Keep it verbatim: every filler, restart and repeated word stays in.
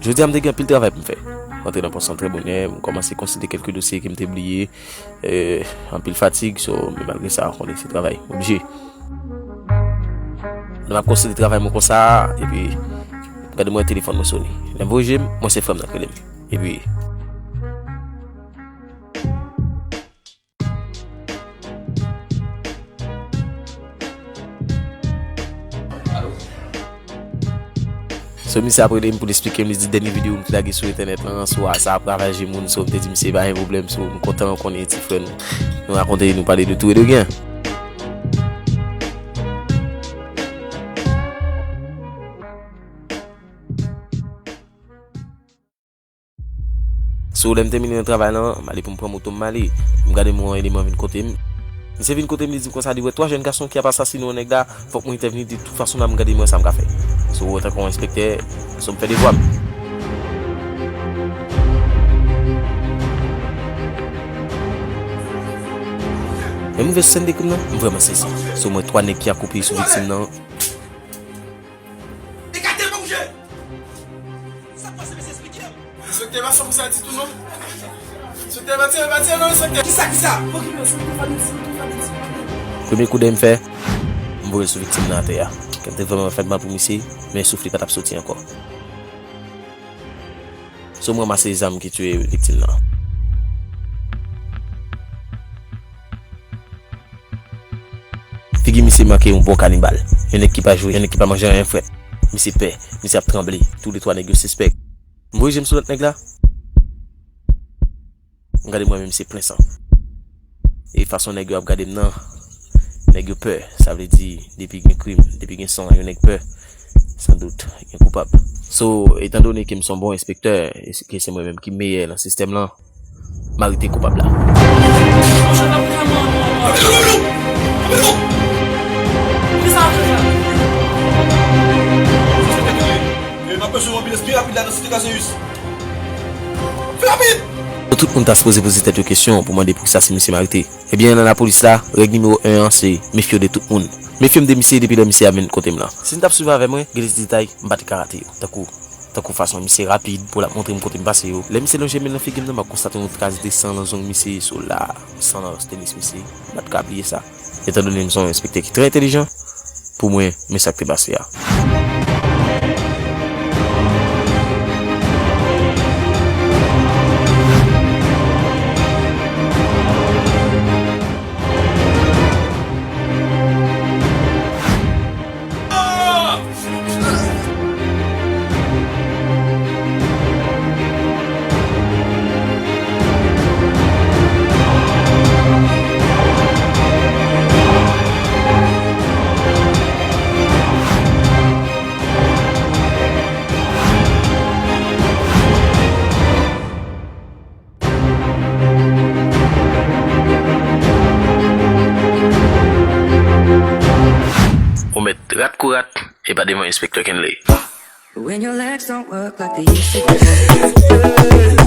Jodi a, m te gen anpil travay pou m fè. M antre nan pòs lan trè bonè, m kòmanse konsidere kèlke dosye ke m te bliye, eh, anpil fatig, so, men malgre sa, w konnen se travay, oblije. Lè m ap konsidere travay mwen konsa, epi, gade mwen telefòn mwen sone. Lè m voye je m, mwen se frè m nan k rele m. Epi, So, misye ap rele m pou l esplike m, li di dènye videyo m te lage sou entènèt lan, so, sa ap ravaje moun, so, m te di misye pa gen pwoblèm, so, m kontan konnen ti frè nou. Nou rakonte, nou pale de tou e de rien. So, lè m tèmine nan travay lan, m ale pou m pran moto m ale. M gade m wè yon eleman vin kote m. Misye vin kote m, li di m konsa, li wè twa jèn gason ki ap asasine yon nèg la, fòk mwen entèvni de tout fason la, m gade m wè sa m ka fè. So, antanke yon enspektè, so m fè devwa m. Lè m rive sou sèn de krim nan, m vrèman sezi. So, m wè twa nèg ki akoupi sou viktim nan. Ekate, pa bouje! Sa k pase, mesye, esplike m. Enspektè, pa san pou sa di tou, non. Enspektè, pa tire, pa tire, non, enspektè. Kisa, kisa? Okipe, se okipe, fè piti, okipe, fè piti. Premye koudèy m fè, m voye l sou viktim nan atè a. Kè m te vrèman fè mal pou misye, men souf li pa t ap soti ankò. So, m ranmase zam ki tiye viktim nan. Figi misye make yon bon kanibal. Yon nèg ki pa jwe, yon nèg ki pa manje anyen frèt. Misye pè, misye ap tranble. Toulètwa nèg yo sispèk. M voye je m sou lòt nèg la. M gade m wè men misye plen san. E fason nèg yo ap gade m nan, nèg yo pè. Sa vle di, depi gen krim, depi gen san, yon nèg pè, sandout, gen koupab. So, etandone ke m se yon bon enspektè, e ke se mwen menm ki meyè nan sistèm lan, m arete koupab la. Tout moun ta sipoze poze tèt yo kesyon pou mande poukisa se misye m arete. Ebyen, nan lapolis la, règ nimewo en an se mefye w de tout moun. Mefye m de misye depi lè misye ap vin kote m lan. Si n t ap swiv avè mwen, gen de ti detay m pa t ka rate yo. Tankou, tankou fason misye rapid pou l ap montre m kote m pase yo. Lè misye lonje men l nan figi m nan, m ap konstate yon tras de san nan zong misye, so la, san nan tenis misye. M pa t ka bliye sa. Etandone m se yon enspektè ki trè entèlijan, pou mwen, men sa k te pase a. Ou mèt rat kou rat, e pa devan enspektè Kenley. When your legs don't work like they used to.